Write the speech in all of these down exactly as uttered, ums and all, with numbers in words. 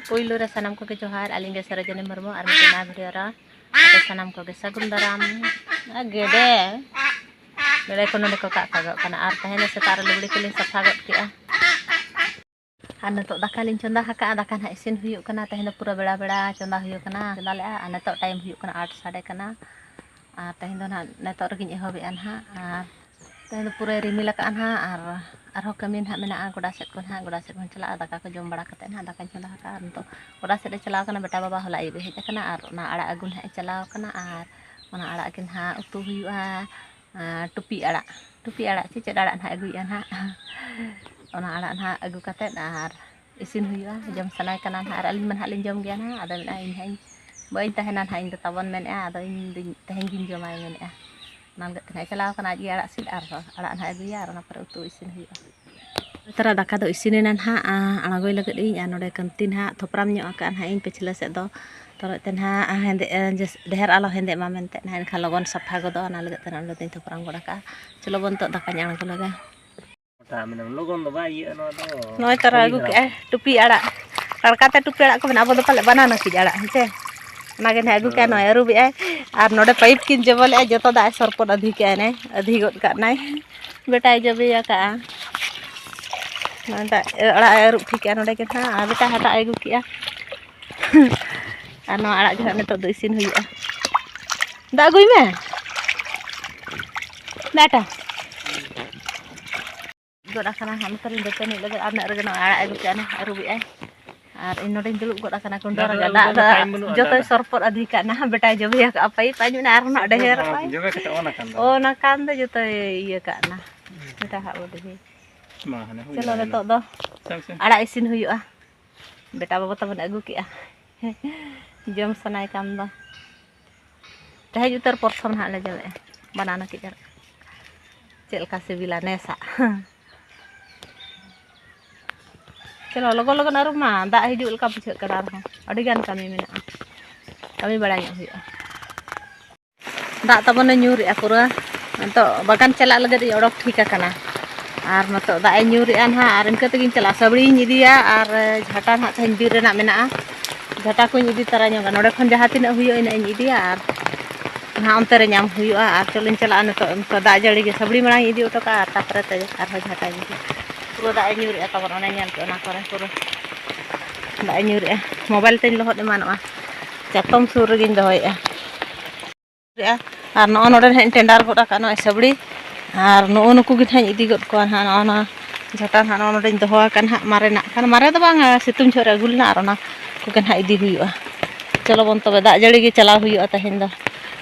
ᱯᱩᱭᱞᱩ ᱨᱮ ᱥᱟᱱᱟᱢ ᱠᱚᱜᱮ ᱡᱚᱦᱟᱨ, ᱟᱹᱞᱤᱧ ᱜᱮ ᱥᱚᱨᱳᱡᱤᱱᱤ ᱢᱩᱨᱢᱩ, ᱟᱨ ᱢᱤᱫᱴᱮᱱ ᱱᱟᱣᱟ video ᱨᱮ ᱟᱯᱮ ᱥᱟᱱᱟᱢ ᱠᱚᱜᱮ ᱥᱟᱹᱜᱩᱱ ᱫᱟᱨᱟᱢ᱾ ᱟᱨ ᱜᱮᱰᱮ, ᱜᱮᱰᱮ ᱠᱚ ᱱᱚᱰᱮ ᱠᱚ ᱠᱟᱜ ᱠᱟᱜᱚᱜ ᱠᱟᱱᱟ, ᱟᱨ ᱛᱮᱦᱮᱧ ᱫᱚ ᱥᱮᱛᱟᱜ ᱨᱮ ᱞᱩᱜᱽᱲᱤ ᱠᱚᱞᱤᱧ ᱥᱟᱯᱷᱟ ᱜᱚᱫ ᱠᱮᱜᱼᱟ᱾ ᱟᱨ ᱱᱤᱛᱚᱜ ᱫᱟᱠᱟ ᱞᱤᱧ ᱪᱚᱸᱫᱟ ᱟᱠᱟᱜᱼᱟ, ᱫᱟᱠᱟ ᱱᱟᱦᱟᱜ ᱤᱥᱤᱱ ᱦᱩᱭᱩᱜ ᱠᱟᱱᱟ᱾ ᱛᱮᱦᱮᱧ ᱫᱚ ᱯᱩᱨᱟᱹ ᱵᱮᱲᱟ ᱵᱮᱲᱟ ᱪᱚᱸᱫᱟ ᱦᱩᱭᱩᱜ ᱠᱟᱱᱟ, ᱪᱚᱸᱫᱟ ᱞᱮᱜᱼᱟ᱾ ᱟᱨ ᱱᱤᱛᱚᱜ time ᱦᱩᱭᱩᱜ ᱠᱟᱱᱟ ᱟᱴ ᱥᱟᱰᱮ ᱠᱟᱱᱟ᱾ ᱟᱨ ᱛᱮᱦᱮᱧ ᱫᱚ ᱱᱟᱦᱟᱜ ᱱᱤᱛᱚᱜ ᱨᱮᱜᱮᱧ ᱮᱦᱚᱵᱮᱜᱼᱟ ᱱᱟᱦᱟᱜ᱾ ᱟᱨ ᱛᱮᱦᱮᱧ ᱫᱚ ᱯᱩᱨᱟᱹᱭ ᱨᱤᱢᱤᱞ ᱟᱠᱟᱜᱼᱟ ᱱᱟᱦᱟᱜ, ᱟᱨ ᱟᱨᱦᱚᱸ ᱠᱟᱹᱢᱤ ᱱᱟᱦᱟᱜ ᱢᱮᱱᱟᱜᱼᱟ ᱜᱚᱰᱟ ᱥᱮᱫ ᱠᱚ ᱱᱟᱦᱟᱜ, ᱜᱚᱰᱟ ᱥᱮᱫ ᱠᱷᱚᱱ ᱪᱟᱞᱟᱜᱼᱟ᱾ ᱫᱟᱠᱟ ᱠᱚ ᱡᱚᱢ ᱵᱟᱲᱟ ᱠᱟᱛᱮᱫ ᱱᱟᱦᱟᱜ, ᱫᱟᱠᱟᱧ ᱪᱚᱸᱫᱟ ᱟᱠᱟᱜᱼᱟ᱾ ᱟᱨ ᱱᱤᱛᱚᱜ ᱜᱚᱰᱟ ᱥᱮᱫ ᱮ ᱪᱟᱞᱟᱣ ᱠᱟᱱᱟ ᱵᱮᱴᱟ ᱵᱟᱵᱟ, ᱦᱚᱞᱟ ᱟᱹᱭᱩᱵ ᱮ ᱦᱮᱡ ᱟᱠᱟᱱᱟ, ᱟᱨ ᱚᱱᱟ ᱟᱲᱟᱜ ᱟᱹᱜᱩ ᱱᱟᱦᱟᱜ ᱮ ᱪᱟᱞᱟᱣ ᱟᱠᱟᱱᱟ᱾ ᱟᱨ ᱚᱱᱟ ᱟᱲᱟᱜ ᱜᱮ ᱱᱟᱦᱟᱜ ᱩᱛᱩ ᱦᱩᱭᱩᱜᱼᱟ᱾ ᱟᱨ ᱴᱩᱯᱤ ᱟᱲᱟᱜ, ᱴᱩᱯᱤ ᱟᱲᱟᱜ ᱪᱮ ᱪᱮᱫ ᱟᱲᱟᱜ ᱱᱟᱦᱟᱜ ᱟᱹᱜᱩᱭᱮᱫᱼᱟ ᱱᱟᱦᱟᱜ, ᱚᱱᱟ ᱟᱲᱟᱜ ᱱᱟᱦᱟᱜ ᱟᱹᱜᱩ ᱠᱟᱛᱮᱫ ᱟᱨ ᱤᱥᱤᱱ ᱦᱩᱭᱩᱜᱼᱟ᱾ ᱡᱚᱢ ᱥᱟᱱᱟᱭ ᱠᱟᱱᱟ ᱱᱟᱦᱟᱜ, ᱟᱨ ᱟᱹᱞᱤᱧ ᱢᱟ ᱱᱟᱦᱟᱜ ᱞᱤᱧ ᱡᱚᱢ ᱜᱮᱭᱟ ᱱᱟᱦᱟᱜ᱾ ᱟᱫᱚ ᱢᱮᱱᱮᱫᱼᱟ, ᱤᱧ ᱦᱟᱸᱜ ᱤᱧ ᱵᱟᱹᱧ ᱛᱟᱦᱮᱱᱟ ᱱᱟᱦᱟᱜ, ᱤᱧ ᱫᱚ ᱛᱟᱵᱚᱱ ᱢᱮᱱᱮᱫᱼᱟ, ᱟᱫᱚ ᱤᱧ ᱫᱚᱧ ᱛᱮᱦᱮᱧ ᱜᱤᱧ ᱡᱚᱢᱟᱭ ᱢᱮᱱᱮᱫᱼᱟ᱾ ᱚᱱᱟ ᱞᱟᱹᱜᱤᱫ ᱛᱮ ᱱᱟᱦᱟᱜ ᱮ ᱪᱟᱞᱟᱣ ᱠᱟᱱᱟ ᱟᱡ ᱜᱮ ᱟᱲᱟᱜ ᱥᱤᱫ, ᱟᱨ ᱟᱲᱟᱜ ᱱᱟᱦᱟᱜ ᱟᱹᱜᱩᱭᱟ, ᱟᱨ ᱚᱱᱟ ᱯᱚᱨᱮ ᱩᱛᱩ ᱤᱥᱤᱱ ᱦᱩᱭᱩᱜᱼᱟ᱾ ᱛᱟᱨᱟ ᱫᱟᱠᱟ ᱫᱚ ᱤᱥᱤᱱ ᱮᱱᱟ ᱱᱟᱦᱟᱜ, ᱟᱬᱜᱚᱭ ᱞᱟᱹᱜᱤᱫ ᱤᱧ᱾ ᱟᱨ ᱱᱚᱰᱮ ᱠᱟᱹᱱᱛᱤ ᱱᱟᱦᱟᱜ ᱛᱷᱚᱯᱨᱟᱢ ᱧᱚᱜ ᱟᱠᱟᱫ ᱱᱟᱦᱟᱜ ᱤᱧ ᱯᱟᱹᱪᱷᱞᱟᱹ ᱥᱮᱫ ᱫᱚ, ᱛᱚᱨᱚᱡ ᱛᱮ ᱱᱟᱦᱟᱜ ᱦᱮᱸᱫᱮ, ᱰᱷᱮᱨ ᱟᱞᱚ ᱦᱮᱸᱫᱮᱜ ᱢᱟ ᱢᱮᱱᱛᱮ ᱱᱟᱦᱟᱜ, ᱮᱱᱠᱷᱟᱱ ᱞᱚᱜᱚᱱ ᱥᱟᱯᱷᱟ ᱜᱚᱫᱚᱜᱼᱟ᱾ ᱚᱱᱟ ᱞᱟᱹᱜᱤᱫ ᱛᱮ ᱱᱚᱰᱮ ᱫᱚᱧ ᱛᱷᱚᱯᱨᱟᱢ ᱜᱚᱫ ᱟᱠᱟᱫᱼᱟ᱾ ᱪᱚᱞᱚ ᱵᱚᱱ ᱱᱤᱛᱚᱜ ᱫᱟᱠᱟᱧ ᱟᱬᱜᱚ ᱞᱮᱜᱮ᱾ ᱞᱚᱜᱚᱱ ᱫᱚ ᱵᱟᱭ ᱤᱭᱟᱹᱜᱼᱟ ᱱᱚᱣᱟ ᱫᱚ᱾ ᱱᱚᱜᱼᱚᱭ ᱛᱟᱨᱟ ᱟᱹᱜᱩ ᱠᱮᱜᱼᱟᱭ ᱴᱩᱯᱤ ᱟᱲᱟᱜ᱾ ᱨᱟᱲᱠᱟ ᱛᱮ ᱴᱩᱯᱤ ᱟᱲᱟᱜ ᱠᱚ ᱢᱮᱱᱟᱜᱼᱟ, ᱟᱵᱚ ᱫᱚ ᱯᱟᱞᱮ ᱵᱟᱱᱟᱱᱟ ᱠᱤᱡ ᱟᱲᱟᱜ, ᱦᱮᱸ ᱪᱮ? ᱚᱱᱟᱜᱮ ᱱᱟᱦᱟᱜ ᱟᱹᱜᱩ ᱠᱮᱜᱼᱟ, ᱱᱚᱜᱼᱚᱭ ᱟᱹᱨᱩᱵᱮᱜᱼᱟᱭ᱾ ᱟᱨ ᱱᱚᱰᱮ pipe ᱠᱤᱱ ᱡᱚᱵᱚᱞᱮᱜᱼᱟ, ᱡᱚᱛᱚ ᱫᱟᱜ ᱮ ᱥᱚᱨᱯᱚᱫ ᱟᱹᱫᱷᱤ ᱠᱮᱜᱼᱟᱭ, ᱱᱮ ᱟᱹᱫᱷᱤ ᱜᱚᱫ ᱠᱟᱜ ᱱᱟᱭ᱾ ᱵᱮᱴᱟᱭ ᱡᱚᱵᱮ ᱟᱠᱟᱜᱼᱟ᱾ ᱱᱚᱜᱼᱚᱭ ᱫᱟᱜ ᱟᱲᱟᱜ ᱮ ᱟᱹᱨᱩᱵ ᱴᱷᱤᱠ ᱠᱮᱜᱼᱟ ᱱᱚᱰᱮ ᱜᱮ ᱱᱟᱦᱟᱜ, ᱟᱨ ᱵᱮᱴᱟ ᱦᱟᱴᱟᱜ ᱮ ᱟᱹᱜᱩ ᱠᱮᱜᱼᱟ᱾ ᱟᱨ ᱱᱚᱣᱟ ᱟᱲᱟᱜ ᱜᱮ ᱦᱟᱸᱜ ᱱᱤᱛᱚᱜ ᱫᱚ ᱤᱥᱤᱱ ᱦᱩᱭᱩᱜᱼᱟ᱾ ᱫᱟᱜ ᱟᱹᱜᱩᱭ ᱢᱮ ᱵᱮᱴᱟ᱾ ᱜᱚᱫ ᱟᱠᱟᱱᱟ ᱦᱟᱸᱜ, ᱱᱚᱛᱮ ᱨᱤᱧ ᱫᱟᱹᱛᱟᱹᱱᱤ ᱞᱟᱹᱜᱤᱫ, ᱟᱨ ᱤᱱᱟᱹᱜ ᱨᱮᱜᱮ ᱱᱚᱜᱼᱚᱭ ᱟᱲᱟᱜ ᱮ ᱟᱹᱜᱩ ᱠᱮᱜᱼᱟ, ᱱᱟᱦᱟᱜ ᱟᱹᱨᱩᱵᱮᱜᱼᱟᱭ᱾ ᱟᱨ ᱤᱧ ᱱᱚᱰᱮᱧ ᱫᱩᱲᱩᱵ ᱜᱚᱫ ᱟᱠᱟᱱᱟ ᱠᱩᱸᱰᱟᱹ ᱨᱮᱜᱮ᱾ ᱫᱟᱜ ᱫᱚ ᱡᱚᱛᱚᱭ ᱥᱚᱨᱯᱚᱫ ᱟᱹᱫᱷᱤ ᱠᱟᱜ ᱱᱟᱦᱟᱜ, ᱵᱮᱴᱟᱭ ᱡᱚᱵᱮ ᱟᱠᱟᱜᱼᱟ pipe᱾ ᱟᱡ ᱢᱮᱱᱟ ᱟᱨᱦᱚᱸ ᱱᱟᱜ ᱰᱷᱮᱨᱚᱜ ᱟᱭ᱾ ᱡᱚᱵᱮ ᱠᱟᱛᱮ ᱚᱱ ᱟᱠᱟᱱ ᱫᱚ᱾ ᱚᱱ ᱟᱠᱟᱱ ᱫᱚ ᱡᱚᱛᱚᱭ ᱤᱭᱟᱹ ᱠᱟᱜ ᱱᱟ᱾ ᱵᱮᱴᱟ ᱦᱟᱸᱜ ᱵᱚ ᱫᱮᱦᱮ᱾ ᱢᱟ ᱦᱟᱱᱮ ᱦᱩᱭ ᱪᱚᱞᱚ ᱮᱱᱟ᱾ ᱱᱤᱛᱚᱜ ᱫᱚ ᱥᱮ, ᱥᱮ᱾ ᱟᱲᱟᱜ ᱤᱥᱤᱱ ᱦᱩᱭᱩᱜᱼᱟ᱾ ᱵᱮᱴᱟ ᱵᱟᱵᱟ ᱛᱟᱵᱚᱱ ᱟᱹᱜᱩ ᱠᱮᱜᱼᱟ᱾ ᱡᱚᱢ ᱥᱟᱱᱟᱭ ᱠᱟᱱ ᱫᱚ᱾ ᱛᱮᱦᱮᱧ ᱩᱛᱟᱹᱨ ᱯᱨᱚᱛᱷᱚᱢ ᱱᱟᱦᱟᱜ ᱞᱮ ᱡᱚᱢᱮᱜᱼᱟ ᱵᱟᱱᱟᱱᱟ ᱠᱤᱡ ᱟᱲᱟᱜ᱾ ᱪᱮᱫ ᱞᱮᱠᱟ ᱥᱤᱵᱤᱞᱟ ᱱᱮᱥᱟᱜ᱾ ᱪᱚᱞᱚ, ᱞᱚᱜᱚᱱ ᱞᱚᱜᱚᱱ ᱟᱹᱨᱩᱵ ᱢᱟ, ᱫᱟᱜ ᱦᱤᱡᱩᱜ ᱞᱮᱠᱟ ᱵᱩᱡᱷᱟᱹᱜ ᱠᱟᱱᱟ ᱟᱨᱦᱚᱸ᱾ ᱟᱹᱰᱤᱜᱟᱱ ᱠᱟᱹᱢᱤ ᱢᱮᱱᱟᱜᱼᱟ, ᱠᱟᱹᱢᱤ ᱵᱟᱲᱟ ᱧᱚᱜ ᱦᱩᱭᱩᱜᱼᱟ᱾ ᱫᱟᱜ ᱛᱟᱵᱚᱱᱮ ᱧᱩᱨᱮᱜᱼᱟ ᱯᱩᱨᱟᱹ᱾ ᱱᱤᱛᱚᱜ ᱵᱟᱜᱟᱱ ᱪᱟᱞᱟᱜ ᱞᱟᱹᱜᱤᱫ ᱤᱧ ᱚᱰᱚᱠ ᱴᱷᱤᱠ ᱟᱠᱟᱱᱟ᱾ ᱟᱨ ᱱᱤᱛᱚᱜ ᱫᱟᱜ ᱮ ᱧᱩᱨᱮᱜᱼᱟ ᱱᱟᱦᱟᱜ, ᱟᱨ ᱤᱱᱠᱟᱹ ᱛᱮᱜᱮᱧ ᱪᱟᱞᱟᱜᱼᱟ᱾ ᱥᱟᱹᱵᱲᱤᱧ ᱤᱫᱤᱭᱟ ᱟᱨ ᱡᱷᱟᱴᱟ ᱱᱟᱦᱟᱜ ᱛᱮᱦᱮᱧ ᱵᱤᱨ ᱨᱮᱱᱟᱜ ᱢᱮᱱᱟᱜᱼᱟ, ᱡᱷᱟᱴᱟ ᱠᱚᱧ ᱤᱫᱤ ᱛᱟᱨᱟ ᱧᱚᱜᱟ᱾ ᱱᱚᱰᱮ ᱠᱷᱚᱱ ᱡᱟᱦᱟᱸ ᱛᱤᱱᱟᱹᱜ ᱦᱩᱭᱩᱜᱼᱟ, ᱤᱱᱟᱹᱜ ᱤᱧ ᱤᱫᱤᱭᱟ᱾ ᱟᱨ ᱱᱟᱦᱟᱜ ᱚᱱᱛᱮ ᱨᱮ ᱧᱟᱢ ᱦᱩᱭᱩᱜᱼᱟ᱾ ᱟᱨ ᱪᱚᱞᱚᱧ ᱪᱟᱞᱟᱜᱼᱟ ᱱᱤᱛᱚᱜ, ᱱᱤᱛᱚᱜ ᱫᱟᱜ ᱡᱟᱹᱲᱤ ᱜᱮ ᱥᱟᱹᱵᱲᱤ ᱢᱟᱲᱟᱝ ᱤᱧ ᱤᱫᱤ ᱦᱚᱴᱚ ᱠᱟᱜᱼᱟ, ᱟᱨ ᱛᱟᱨᱯᱚᱨᱮ ᱛᱮ ᱟᱨᱦᱚᱸ ᱡᱷᱟᱴᱟᱧ ᱤᱫᱤᱭᱟ᱾ ᱯᱩᱨᱟᱹ ᱫᱟᱜ ᱮ ᱧᱩᱨᱮᱜᱼᱟ ᱛᱟᱵᱚᱱ, ᱚᱱᱮ ᱧᱮᱞ ᱯᱮ, ᱚᱱᱟ ᱠᱚᱨᱮ ᱯᱩᱨᱟᱹ ᱫᱟᱜ ᱮ ᱧᱩᱨᱮᱜᱼᱟ᱾ ᱢᱳᱵᱟᱭᱤᱞ ᱛᱤᱧ ᱞᱚᱦᱚᱫ ᱮᱢᱟᱱᱚᱜᱼᱟ, ᱪᱟᱛᱚᱢ ᱥᱩᱨ ᱨᱮᱜᱮᱧ ᱫᱚᱦᱚᱭᱮᱜᱼᱟ᱾ ᱟᱨ ᱱᱚᱜᱼᱚ ᱱᱚᱰᱮ ᱱᱟᱦᱟᱜ ᱤᱧ ᱴᱮᱸᱰᱟᱨ ᱜᱚᱫ ᱟᱠᱟᱫ ᱱᱚᱜᱼᱚᱭ ᱥᱟᱹᱵᱲᱤ, ᱟᱨ ᱱᱩᱜᱼᱩ ᱱᱩᱠᱩ ᱜᱮ ᱱᱟᱦᱟᱜ ᱤᱧ ᱤᱫᱤ ᱜᱚᱫ ᱠᱚᱣᱟ ᱱᱟᱦᱟᱜ᱾ ᱱᱚᱜᱼᱚ ᱱᱚᱣᱟ ᱡᱷᱟᱴᱟ ᱱᱟᱦᱟᱜ ᱱᱚᱜᱼᱚ ᱱᱚᱰᱮᱧ ᱫᱚᱦᱚ ᱟᱠᱟᱫ ᱱᱟᱦᱟᱜ, ᱢᱟᱨᱮᱱᱟᱜ ᱠᱷᱟᱱ, ᱢᱟᱨᱮ ᱫᱚ ᱵᱟᱝ, ᱥᱤᱛᱩᱝ ᱡᱚᱦᱚᱜ ᱨᱮ ᱟᱹᱜᱩ ᱞᱮᱱᱟ, ᱟᱨ ᱚᱱᱟ ᱠᱚᱜᱮ ᱱᱟᱦᱟᱜ ᱤᱫᱤ ᱦᱩᱭᱩᱜᱼᱟ᱾ ᱪᱚᱞᱚ ᱵᱚᱱ ᱛᱚᱵᱮ, ᱫᱟᱜ ᱡᱟᱹᱲᱤ ᱜᱮ ᱪᱟᱞᱟᱣ ᱦᱩᱭᱩᱜᱼᱟ ᱛᱮᱦᱮᱧ ᱫᱚ,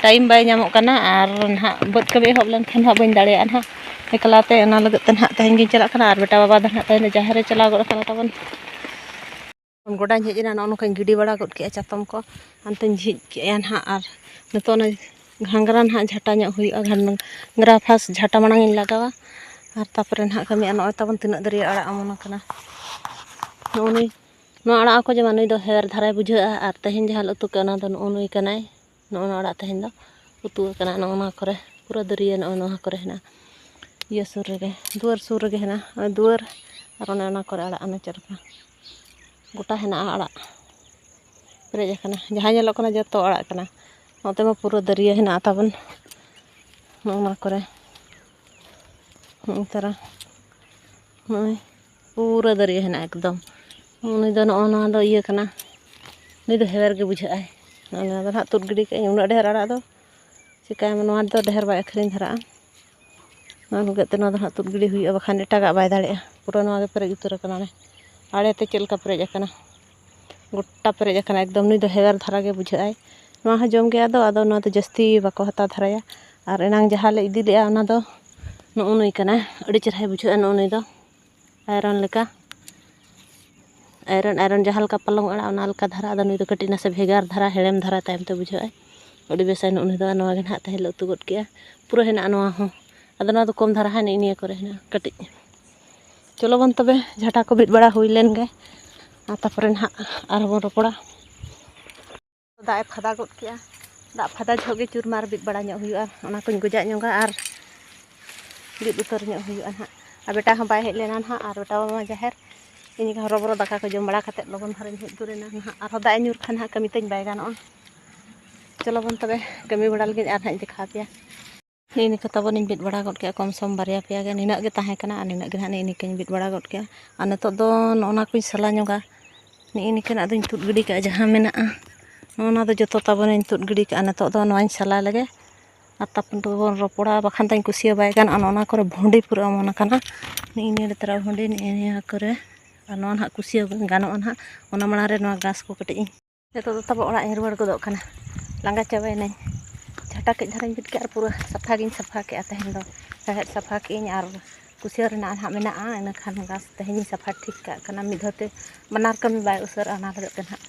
ᱴᱟᱭᱤᱢ ᱵᱟᱭ ᱧᱟᱢᱚᱜ ᱠᱟᱱᱟ᱾ ᱟᱨ ᱱᱟᱦᱟᱜ ᱵᱟᱹᱫᱽ ᱠᱟᱹᱢᱤ ᱮᱦᱚᱵ ᱞᱮᱱᱠᱷᱟᱱ ᱱᱟᱦᱟᱜ ᱵᱟᱹᱧ ᱫᱟᱲᱮᱭᱟᱜᱼᱟ ᱱᱟᱦᱟᱜ ᱮᱠᱞᱟ ᱛᱮ, ᱚᱱᱟ ᱞᱟᱹᱜᱤᱫ ᱛᱮ ᱱᱟᱦᱟᱜ ᱛᱮᱦᱮᱧ ᱜᱤᱧ ᱪᱟᱞᱟᱜ ᱠᱟᱱᱟ᱾ ᱟᱨ ᱵᱮᱴᱟ ᱵᱟᱵᱟ ᱫᱚ ᱱᱟᱦᱟᱜ ᱛᱮᱦᱮᱧ ᱫᱚ ᱡᱟᱦᱮᱨ ᱨᱮ ᱪᱟᱞᱟᱣ ᱜᱚᱫ ᱟᱠᱟᱱᱟ ᱛᱟᱵᱚᱱ᱾ ᱜᱚᱰᱟᱧ ᱦᱮᱡ ᱮᱱᱟ, ᱱᱚᱜᱼᱚ ᱱᱚᱝᱠᱟᱧ ᱜᱤᱰᱤ ᱵᱟᱲᱟ ᱜᱚᱫ ᱠᱮᱜᱼᱟ ᱪᱟᱛᱚᱢ ᱠᱚ, ᱦᱟᱱᱛᱮᱧ ᱡᱷᱤᱡ ᱠᱮᱜᱼᱟ ᱱᱟᱦᱟᱜ᱾ ᱟᱨ ᱱᱤᱛᱚᱜ ᱚᱱᱟ ᱜᱷᱟᱸᱜᱽᱨᱟ ᱱᱟᱦᱟᱜ ᱡᱷᱟᱴᱟ ᱧᱚᱜ ᱦᱩᱭᱩᱜᱼᱟ, ᱜᱷᱟᱸᱜᱽᱨᱟ ᱯᱷᱟᱥ ᱡᱷᱟᱴᱟ ᱢᱟᱲᱟᱝ ᱤᱧ ᱞᱟᱜᱟᱣᱟ, ᱟᱨ ᱛᱟᱨᱯᱚᱨᱮ ᱱᱟᱦᱟᱜ ᱠᱟᱹᱢᱤᱭᱟ᱾ ᱱᱚᱜᱼᱚᱭ ᱛᱟᱵᱚᱱ ᱛᱤᱱᱟᱹᱜ ᱫᱟᱹᱨᱭᱟᱹ ᱟᱲᱟᱜ ᱚᱢᱚᱱ ᱟᱠᱟᱱᱟ, ᱱᱚᱜᱼᱚ ᱱᱩᱭ, ᱱᱚᱣᱟ ᱟᱲᱟᱜ ᱠᱚ ᱡᱮᱢᱚᱱ ᱱᱩᱭ ᱫᱚ ᱦᱮᱣᱮᱨ ᱫᱷᱟᱨᱟᱭ ᱵᱩᱡᱷᱟᱹᱜᱼᱟ, ᱟᱨ ᱛᱮᱦᱮᱧ ᱡᱟᱦᱟᱸ ᱞᱮ ᱩᱛᱩ ᱠᱮᱜᱼᱟ ᱚᱱᱟ ᱫᱚ ᱱᱚᱜᱼᱚ ᱱᱩᱭ ᱠᱟᱱᱟᱭ᱾ ᱱᱚᱜᱼᱚ ᱱᱚᱣᱟ ᱟᱲᱟᱜ ᱛᱮᱦᱮᱧ ᱫᱚ ᱩᱛᱩ ᱟᱠᱟᱱᱟ᱾ ᱱᱚᱜᱼᱚ ᱱᱚᱣᱟ ᱠᱚᱨᱮ ᱯᱩᱨᱟᱹ ᱫᱟᱹᱨᱭᱟᱹ ᱱᱚᱜᱼᱚ ᱱᱚᱣᱟ ᱠᱚᱨᱮ ᱦᱮᱱᱟᱜᱼᱟ, ᱤᱭᱟᱹ ᱥᱩᱨ ᱨᱮᱜᱮ, ᱫᱩᱣᱟᱹᱨ ᱥᱩᱨ ᱨᱮᱜᱮ ᱦᱮᱱᱟᱜᱼᱟ, ᱱᱚᱜᱼᱚᱭ ᱫᱩᱣᱟᱹᱨ ᱟᱨ ᱚᱱᱮ ᱚᱱᱟ ᱠᱚᱨᱮ ᱟᱲᱟᱜ, ᱚᱱᱮ ᱪᱮᱫ ᱞᱮᱠᱟ ᱜᱚᱴᱟ ᱦᱮᱱᱟᱜᱼᱟ ᱟᱲᱟᱜ, ᱯᱮᱨᱮᱡ ᱟᱠᱟᱱᱟ᱾ ᱡᱟᱦᱟᱸ ᱧᱮᱞᱚᱜ ᱠᱟᱱᱟ ᱡᱚᱛᱚ ᱟᱲᱟᱜ ᱠᱟᱱᱟ᱾ ᱱᱚᱛᱮ ᱢᱟ ᱯᱩᱨᱟᱹ ᱫᱟᱹᱨᱭᱟᱹ ᱦᱮᱱᱟᱜᱼᱟ ᱛᱟᱵᱚᱱ, ᱱᱚᱜᱼᱚ ᱱᱚᱣᱟ ᱠᱚᱨᱮ, ᱱᱚᱜᱼᱚ ᱛᱟᱨᱟ, ᱱᱚᱜᱼᱚᱭ ᱯᱩᱨᱟᱹ ᱫᱟᱹᱨᱭᱟᱹ ᱦᱮᱱᱟᱜᱼᱟ ᱮᱠᱫᱚᱢ᱾ ᱩᱱᱤ ᱫᱚ ᱱᱚᱜᱼᱚ ᱱᱚᱣᱟ ᱫᱚ ᱤᱭᱟᱹ ᱠᱟᱱᱟ, ᱩᱱᱤ ᱫᱚ ᱦᱮᱣᱮᱨ ᱜᱮ ᱵᱩᱡᱷᱟᱹᱜ ᱟᱭ᱾ ᱱᱚᱜᱼᱚ ᱱᱚᱣᱟ ᱫᱚ ᱱᱟᱦᱟᱜ ᱛᱩᱫ ᱜᱤᱰᱤ ᱠᱟᱜ ᱟᱹᱧ, ᱩᱱᱟᱹᱜ ᱰᱷᱮᱨ ᱟᱲᱟᱜ ᱫᱚ ᱪᱤᱠᱟᱹᱭᱟᱢ, ᱱᱚᱣᱟ ᱫᱚ ᱰᱷᱮᱨ ᱵᱟᱭ ᱟᱹᱠᱷᱨᱤᱧ ᱫᱷᱟᱨᱟᱜᱼᱟ᱾ ᱚᱱᱟ ᱞᱟᱹᱜᱤᱫ ᱛᱮ ᱱᱚᱣᱟ ᱫᱚ ᱱᱟᱦᱟᱜ ᱛᱩᱫ ᱜᱤᱰᱤ ᱦᱩᱭᱩᱜᱼᱟ, ᱵᱟᱠᱷᱟᱱ ᱮᱴᱟᱜᱟᱜ ᱵᱟᱭ ᱫᱟᱲᱮᱭᱟᱜᱼᱟ᱾ ᱯᱩᱨᱟᱹ ᱱᱚᱣᱟ ᱜᱮ ᱯᱮᱨᱮᱡ ᱩᱛᱟᱹᱨ ᱟᱠᱟᱱᱟ᱾ ᱚᱱᱮ ᱟᱲᱮ ᱛᱮ ᱪᱮᱫ ᱞᱮᱠᱟ ᱯᱮᱨᱮᱡ ᱟᱠᱟᱱᱟ, ᱜᱚᱴᱟ ᱯᱮᱨᱮᱡ ᱟᱠᱟᱱᱟ ᱮᱠᱫᱚᱢ᱾ ᱱᱩᱭ ᱫᱚ ᱦᱮᱣᱮᱨ ᱫᱷᱟᱨᱟ ᱜᱮ ᱵᱩᱡᱷᱟᱹᱜ ᱟᱭ᱾ ᱱᱚᱣᱟ ᱦᱚᱸ ᱡᱚᱢ ᱜᱮ, ᱟᱫᱚ, ᱟᱫᱚ ᱱᱚᱣᱟ ᱫᱚ ᱡᱟᱹᱥᱛᱤ ᱵᱟᱠᱚ ᱦᱟᱛᱟᱣ ᱫᱷᱟᱨᱟᱭᱟ᱾ ᱟᱨ ᱮᱱᱟᱝ ᱡᱟᱦᱟᱸ ᱞᱮ ᱤᱫᱤ ᱞᱮᱜᱼᱟ, ᱚᱱᱟ ᱫᱚ ᱱᱩᱜᱼᱩ ᱱᱩᱭ ᱠᱟᱱᱟ, ᱟᱹᱰᱤ ᱪᱮᱦᱨᱟᱭ ᱵᱩᱡᱷᱟᱹᱜᱼᱟ ᱱᱩᱜᱼᱩ ᱱᱩᱭ ᱫᱚ, ᱟᱭᱨᱚᱱ ᱞᱮᱠᱟ᱾ ᱟᱭᱨᱚᱱ, ᱟᱭᱨᱚᱱ ᱡᱟᱦᱟᱸ ᱞᱮᱠᱟ ᱯᱟᱞᱚᱝ ᱟᱲᱟᱜ, ᱚᱱᱟ ᱞᱮᱠᱟ ᱫᱷᱟᱨᱟ, ᱟᱫᱚ ᱱᱩᱭ ᱫᱚ ᱠᱟᱹᱴᱤᱡ ᱱᱟᱥᱮ ᱵᱷᱮᱜᱟᱨ ᱫᱷᱟᱨᱟ, ᱦᱮᱲᱮᱢ ᱫᱷᱟᱨᱟ ᱛᱟᱭᱚᱢ ᱛᱮ ᱵᱩᱡᱷᱟᱹᱜᱼᱟᱭ᱾ ᱟᱹᱰᱤ ᱵᱮᱥᱟᱭ ᱱᱩᱜᱼᱩ ᱱᱩᱭ ᱫᱚ᱾ ᱱᱚᱣᱟ ᱜᱮ ᱱᱟᱦᱟᱜ ᱛᱮᱦᱮᱧ ᱞᱮ ᱩᱛᱩ ᱜᱚᱫ ᱠᱮᱜᱼᱟ᱾ ᱯᱩᱨᱟᱹ ᱦᱮᱱᱟᱜᱼᱟ ᱱᱚᱣᱟ ᱦᱚᱸ, ᱟᱫᱚ ᱱᱚᱣᱟ ᱫᱚ ᱠᱚᱢ ᱫᱷᱟᱨᱟ ᱦᱟᱸᱜ, ᱱᱮᱜᱼᱮ ᱱᱤᱭᱟᱹ ᱠᱚᱨᱮ ᱦᱮᱱᱟᱜᱼᱟ ᱠᱟᱹᱴᱤᱡ᱾ ᱪᱚᱞᱚ ᱵᱚᱱ ᱛᱚᱵᱮ, ᱡᱷᱟᱴᱟ ᱠᱚ ᱵᱤᱫ ᱵᱟᱲᱟ ᱦᱩᱭ ᱞᱮᱱ ᱜᱮ, ᱟᱨ ᱛᱟᱨᱯᱚᱨᱮ ᱱᱟᱦᱟᱜ ᱟᱨᱦᱚᱸ ᱵᱚᱱ ᱨᱚᱯᱚᱲᱟ᱾ ᱫᱟᱜ ᱮ ᱯᱷᱟᱫᱟ ᱜᱚᱫ ᱠᱮᱜᱼᱟ, ᱫᱟᱜ ᱯᱷᱟᱫᱟ ᱡᱚᱦᱚᱜ ᱜᱮ ᱪᱩᱨᱢᱟᱨ ᱵᱤᱫ ᱵᱟᱲᱟ ᱧᱚᱜ ᱦᱩᱭᱩᱜᱼᱟ, ᱚᱱᱟ ᱠᱚᱧ ᱜᱚᱡᱟᱜ ᱧᱚᱜᱟ ᱟᱨ ᱵᱤᱫ ᱩᱛᱟᱹᱨ ᱧᱚᱜ ᱦᱩᱭᱩᱜᱼᱟ ᱱᱟᱦᱟᱜ᱾ ᱟᱨ ᱵᱮᱴᱟ ᱦᱚᱸ ᱵᱟᱭ ᱦᱮᱡ ᱞᱮᱱᱟ ᱱᱟᱦᱟᱜ, ᱟᱨ ᱵᱮᱴᱟ ᱢᱟ ᱡᱟᱦᱮᱨ᱾ ᱤᱧ ᱜᱮ ᱦᱚᱨᱚᱵᱚᱨᱚ ᱫᱟᱠᱟ ᱠᱚ ᱡᱚᱢ ᱵᱟᱲᱟ ᱠᱟᱛᱮᱫ ᱞᱚᱜᱚᱱ ᱫᱷᱟᱨᱟᱧ ᱦᱮᱡ ᱜᱚᱫ ᱮᱱᱟ ᱱᱟᱦᱟᱜ, ᱟᱨᱦᱚᱸ ᱫᱟᱜ ᱮ ᱧᱩᱨ ᱠᱷᱟᱱ ᱦᱟᱸᱜ ᱠᱟᱹᱢᱤ ᱛᱟᱹᱧ ᱵᱟᱭ ᱜᱟᱱᱚᱜᱼᱟ᱾ ᱪᱚᱞᱚ ᱵᱚᱱ ᱛᱚᱵᱮ ᱠᱟᱹᱢᱤ ᱵᱟᱲᱟ ᱞᱮᱜᱤᱧ ᱟᱨ ᱦᱟᱸᱜ ᱤᱧ ᱫᱮᱠᱷᱟᱣ ᱟᱯᱮᱭᱟ᱾ ᱱᱮᱜᱼᱮ ᱱᱤᱠᱟᱹ ᱛᱟᱵᱚᱱ ᱤᱧ ᱵᱤᱫ ᱵᱟᱲᱟ ᱜᱚᱫ ᱠᱮᱜᱼᱟ, ᱠᱚᱢ ᱥᱚᱢ ᱵᱟᱨᱭᱟ ᱯᱮᱭᱟ ᱜᱮ, ᱱᱤᱱᱟᱹᱜ ᱜᱮ ᱛᱟᱦᱮᱸ ᱠᱟᱱᱟ ᱟᱨ ᱱᱤᱱᱟᱹᱜ ᱜᱮ ᱦᱟᱸᱜ ᱱᱮᱜᱼᱮ ᱱᱤᱠᱟᱹᱧ ᱵᱤᱫ ᱵᱟᱲᱟ ᱜᱚᱫ ᱠᱮᱜᱼᱟ᱾ ᱟᱨ ᱱᱤᱛᱚᱜ ᱫᱚ ᱱᱚᱜᱼᱚ ᱱᱟ ᱠᱚᱧ ᱥᱟᱞᱟ ᱧᱚᱜᱟ, ᱱᱮᱜᱼᱮ ᱱᱤᱠᱟᱹᱱᱟᱜ ᱫᱚᱧ ᱛᱩᱫ ᱜᱤᱰᱤ ᱠᱟᱜᱼᱟ ᱡᱟᱦᱟᱸ ᱢᱮᱱᱟᱜᱼᱟ, ᱱᱚᱜᱼᱚ ᱱᱟ ᱫᱚ ᱡᱚᱛᱚ ᱛᱟᱵᱚᱱᱤᱧ ᱛᱩᱫ ᱜᱤᱰᱤ ᱠᱟᱜᱼᱟ᱾ ᱱᱤᱛᱚᱜ ᱫᱚ ᱱᱚᱣᱟᱧ ᱥᱟᱞᱟ ᱞᱮᱜᱮ ᱟᱨ ᱛᱟᱨᱯᱚᱨ ᱫᱚᱵᱚᱱ ᱨᱚᱯᱚᱲᱟ, ᱵᱟᱠᱷᱟᱱ ᱫᱚᱧ ᱠᱩᱥᱭᱟᱹ ᱵᱟᱭ ᱜᱟᱱᱚᱜᱼᱟ᱾ ᱱᱚᱜᱼᱚ ᱱᱟ ᱠᱚᱨᱮ ᱵᱷᱩᱸᱰᱤ ᱯᱩᱨᱟᱹ ᱚᱢᱚᱱ ᱟᱠᱟᱱᱟ, ᱱᱮᱜᱼᱮ ᱱᱤᱭᱟᱹ ᱛᱚᱨᱟ ᱵᱷᱩᱸᱰᱤ ᱱᱮᱜᱼᱮ ᱱᱤᱭᱟᱹ ᱠᱚᱨᱮ᱾ ᱟᱨ ᱱᱚᱣᱟ ᱱᱟᱦᱟᱜ ᱠᱩᱥᱭᱟᱹ ᱜᱟᱱᱚᱜᱼᱟ ᱱᱟᱦᱟᱜ, ᱚᱱᱟ ᱢᱟᱲᱟᱝ ᱨᱮ ᱱᱚᱣᱟ ᱜᱷᱟᱥ ᱠᱚ ᱠᱟᱹᱴᱤᱡ ᱤᱧ ᱱᱤᱛᱚᱜ ᱫᱚ ᱛᱟᱵᱚ ᱚᱲᱟᱜ ᱤᱧ ᱨᱩᱣᱟᱹᱲ ᱜᱚᱫᱚᱜ ᱠᱟᱱᱟ, ᱞᱟᱸᱜᱟ ᱪᱟᱵᱟᱭᱮᱱᱟᱹᱧ᱾ ᱡᱷᱟᱴᱟ ᱠᱟᱹᱡ ᱫᱷᱟᱨᱟᱧ ᱵᱤᱫ ᱠᱮᱜᱼᱟ ᱟᱨ ᱯᱩᱨᱟᱹ ᱥᱟᱯᱷᱟ ᱜᱤᱧ ᱥᱟᱯᱷᱟ ᱠᱮᱜᱼᱟ ᱛᱮᱦᱮᱧ ᱫᱚ᱾ ᱨᱮᱦᱮᱫ ᱥᱟᱯᱷᱟ ᱠᱮᱜᱼᱟᱹᱧ ᱟᱨ ᱠᱩᱥᱭᱟᱹ ᱨᱮᱱᱟᱜ ᱱᱟᱦᱟᱜ ᱢᱮᱱᱟᱜᱼᱟ, ᱤᱱᱟᱹ ᱠᱷᱟᱱ ᱜᱷᱟᱥ ᱛᱮᱦᱮᱧᱤᱧ ᱥᱟᱯᱷᱟ ᱴᱷᱤᱠ ᱠᱟᱜ ᱠᱟᱱᱟ᱾ ᱢᱤᱫ ᱫᱷᱟᱣ ᱛᱮ ᱵᱟᱱᱟᱨ ᱠᱟᱹᱢᱤ ᱵᱟᱭ ᱩᱥᱟᱹᱨᱟ, ᱚᱱᱟ ᱞᱟᱹᱜᱤᱫ ᱛᱮ ᱱᱟᱦᱟᱜ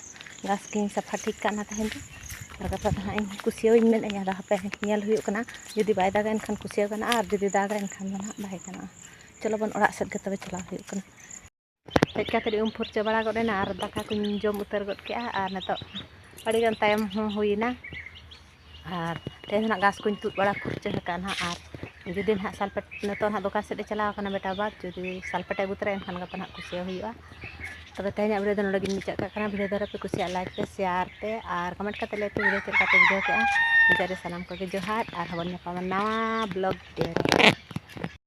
ᱜᱷᱟᱥ ᱜᱤᱧ ᱥᱟᱯᱷᱟ ᱴᱷᱤᱠ ᱠᱟᱜᱼᱟ ᱛᱮᱦᱮᱧ ᱫᱚ᱾ ᱟᱨ ᱜᱟᱯᱟ ᱫᱚ ᱱᱟᱦᱟᱜ ᱤᱧ ᱠᱩᱥᱭᱟᱹᱣᱟᱹᱧ ᱢᱮᱱᱮᱫᱼᱟ, ᱟᱫᱚ ᱦᱟᱯᱮ ᱧᱮᱞ ᱦᱩᱭᱩᱜ ᱠᱟᱱᱟ, ᱡᱩᱫᱤ ᱵᱟᱭ ᱫᱟᱜᱟ ᱮᱱᱠᱷᱟᱱ ᱠᱩᱥᱭᱟᱹᱣ ᱜᱟᱱᱚᱜᱼᱟ, ᱟᱨ ᱡᱩᱫᱤ ᱫᱟᱜᱟ ᱮᱱᱠᱷᱟᱱ ᱫᱚ ᱱᱟᱦᱟᱜ ᱵᱟᱭ ᱜᱟᱱᱚᱜᱼᱟ᱾ ᱪᱚᱞᱚ ᱵᱚᱱ ᱚᱲᱟᱜ ᱥᱮᱫ ᱜᱮ ᱛᱚᱵᱮ ᱪᱟᱞᱟᱣ ᱦᱩᱭᱩᱜ ᱠᱟᱱᱟ᱾ ᱦᱮᱡ ᱠᱟᱛᱮ ᱩᱢ ᱯᱷᱟᱨᱪᱟ ᱵᱟᱲᱟ ᱜᱚᱫ ᱮᱱᱟ ᱟᱨ ᱫᱟᱠᱟ ᱠᱚᱧ ᱡᱚᱢ ᱩᱛᱟᱹᱨ ᱜᱚᱫ ᱠᱮᱜᱼᱟ᱾ ᱟᱨ ᱱᱤᱛᱚᱜ ᱟᱹᱰᱤᱜᱟᱱ ᱛᱟᱭᱚᱢ ᱦᱚᱸ ᱦᱩᱭᱮᱱᱟ᱾ ᱟᱨ ᱛᱮᱦᱮᱧ ᱫᱚ ᱱᱟᱦᱟᱜ ᱜᱷᱟᱥ ᱠᱚᱧ ᱛᱩᱫ ᱵᱟᱲᱟ ᱯᱷᱟᱨᱪᱟ ᱟᱠᱟᱫᱼᱟ ᱱᱟᱦᱟᱜ᱾ ᱟᱨ ᱡᱩᱫᱤ ᱱᱟᱦᱟᱜ ᱥᱟᱞᱯᱮᱴ, ᱱᱤᱛᱚᱜ ᱱᱟᱦᱟᱜ ᱫᱚᱠᱟᱱ ᱥᱮᱫ ᱮ ᱪᱟᱞᱟᱣ ᱟᱠᱟᱱᱟ ᱵᱮᱴᱟ ᱵᱟᱯ, ᱡᱩᱫᱤ ᱥᱟᱞᱯᱮᱴ ᱮ ᱟᱹᱜᱩ ᱛᱚᱨᱟᱭᱟ ᱮᱱᱠᱷᱟᱱ ᱜᱟᱯᱟ ᱱᱟᱦᱟᱜ ᱠᱩᱥᱭᱟᱹᱣ ᱦᱩᱭᱩᱜᱼᱟ᱾ ᱛᱚᱵᱮ ᱛᱮᱦᱮᱧᱟᱜ ᱵᱷᱤᱰᱤᱭᱳ ᱫᱚ ᱱᱚᱰᱮ ᱜᱤᱧ ᱢᱩᱪᱟᱹᱫ ᱠᱟᱜ ᱠᱟᱱᱟ᱾ ᱵᱷᱤᱰᱤᱭᱳ ᱫᱷᱟᱨᱟ ᱯᱮ ᱠᱩᱥᱤᱭᱟᱜᱼᱟ, ᱞᱟᱭᱤᱠ ᱯᱮ, ᱥᱮᱭᱟᱨ ᱯᱮ ᱟᱨ ᱠᱚᱢᱮᱱᱴ ᱠᱟᱛᱮ ᱞᱟᱹᱭ ᱯᱮ ᱵᱷᱤᱰᱤᱭᱳ ᱪᱮᱫ ᱞᱮᱠᱟ ᱯᱮ ᱵᱩᱡᱷᱟᱹᱣ ᱠᱮᱜᱼᱟ᱾ ᱢᱩᱪᱟᱹᱫ ᱨᱮ ᱥᱟᱱᱟᱢ ᱠᱚᱜᱮ ᱡᱚᱦᱟᱨ, ᱟᱨ ᱦᱚᱸ ᱵᱚᱱ ᱧᱟᱯᱟᱢᱟ ᱱᱟᱣᱟ ᱵᱞᱚᱜ ᱨᱮ᱾